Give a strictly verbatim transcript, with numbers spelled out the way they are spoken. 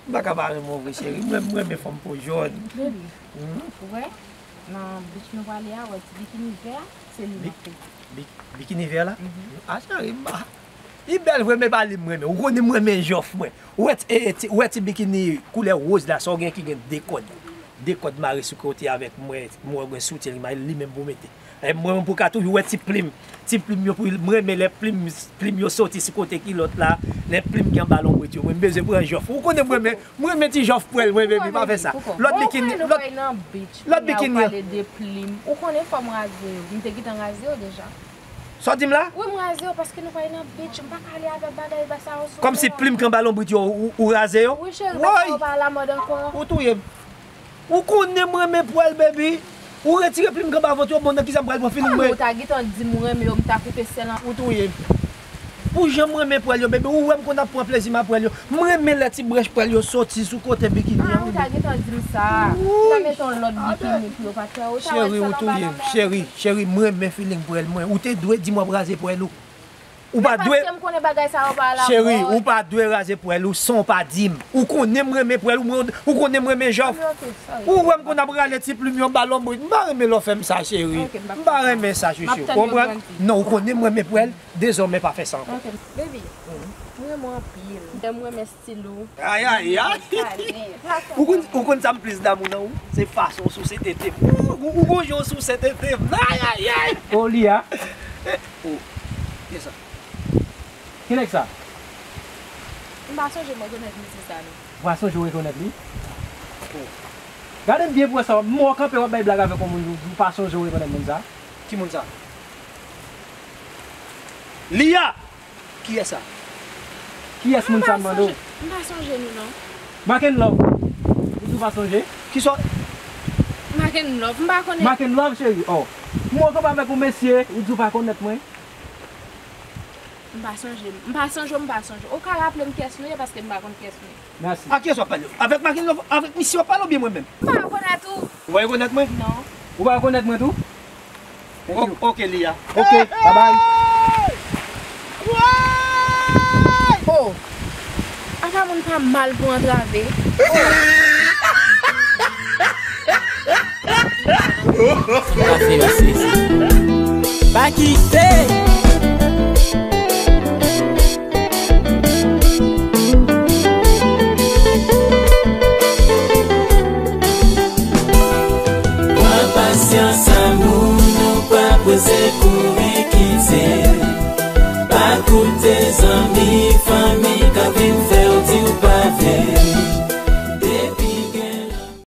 M pa ka pa renmen w vre, cheri. Mwen, mwen renmen fanm po jòn. Baby, hmm? Ou wè, nan beach nou prale a, wè ti bikini vè a, se li m ap peye. Bi-, bikini vè la? Mhm. A, cheri, m pa. Li bèl vre, men pa li m renmen. Ou konnen m renmen jòf mwen. Ou wè ti, e, e, ti, ou wè ti bikini koulè woz la, sa w gen ki gen de kòd. De kòd mare sou kote avèk mwen, mwen gen soutyen li, li menm pou mete. E mwen menm pou ka toujou wè ti plim. Ti plim yo pou m renmen lè plim, plim yo soti sou kote kilòt la, lè plim ki anba lonbrit yo. Mwen m bezwen pran jòf. Ou konnen mwen renmen, mwen renmen ti jòf pwèl mwen, baby, pa fè sa. Lòt bikini, lòt, lòt bikini. Ou pale de plim. Ou konnen fò m raze yo. M te gentan raze yo deja. Sa w di m la? Wi, m raze yo paske nou pral nan beach. M pa ka ale avèk bagay sa yo sou kò. Kòmsi plim k anba lonbrit yo, ou, ou raze yo? Wi, cheri, bagay sa yo pa alamòd ankò. Ou touye m. Ou konnen m renmen pwèl, baby. Ou retire plim k anba vant yo, bon, nan kisa m pral pran feeling mwen? Ou ta gentan di m ou renmen yo, m ta koupe sèl an. Ou touye m. Pou jan m renmen pwèl yo, baby, ou wè m konn ap pran plezi m a pwèl yo. M renmen lè ti branch pwèl yo soti sou kote bikini an. Ah, ou ta gentan di m sa. M ta mete yon lòt bikini pou yo pa t wè. Ou ta wè sèl anba lonbrit. Cheri, ou touye m. Cheri, cheri, m renmen feeling pwèl mwen. Ou te dwe di m w ap raze pwèl ou. Ou pa dwe. Men paske m konnen bagay sa yo pa alamòd. Cheri, ou pa dwe raze pwèl ou san w pa di m. Ou konnen m renmen pwèl, ou, ou konnen m renmen jòf. Ok, sorry. Ou wè m konn ap rale ti plim yo anba lonbrit. M pa renmen lè w fè m sa, cheri. Ok, m pa fè sa. M pa renmen sa, chouchou. M ap tann yo grandi. Ou konprann? Non, ou konnen m renmen pwèl, dezòmè pa fè sa ankò. Ok, baby. M renmen w anpil. M renmen stil ou. Ay, ay, ay. Ou konn, ou konn sa m plis damou nan ou? Se fason w souse tete m. Ou, ou, ou gon jan w souse tete m. Ay, ay, ay. O, Lia. Eh, oh, kiyès sa? Ki nèg sa? M pa sonje m rekonèt mesye sa, non. Ou pa sonje w rekonèt li? Oh. Gade m byen pou wè sa. M wè w kanpe, w ap bay blag avèk yon moun, ou pa sonje w rekonèt moun sa? Ki moun sa? Lia! Kiyès sa? Kiyès moun sa m mande w? M pa sonje, m pa sonje nou non. Makenlove. Ou di w pa sonje? Kisa? Makenlove, m pa konnen. Makenlove, cheri, oh. M wè w kanpe avèk yon mesye, ou di w pa konèt mwen. M pa sonje, m pa sonje, m pa sonje. Ou ka raple m kiyès nou ye paske m pa konn kiyès nou ye. Mèsi. A kiyès w ap pale? Avèk Makenlove, avèk misye w ap pale oubyen mwen menm? M pa rekonèt ou. Ou pa rekonèt mwen? Non. Ou pa rekonèt mwen tou? Thank you. O-, ok, Lia. Ok, bye bye. Oh! Apa moun pa mal pou antrave? Sa se yon sesi. Pa kite!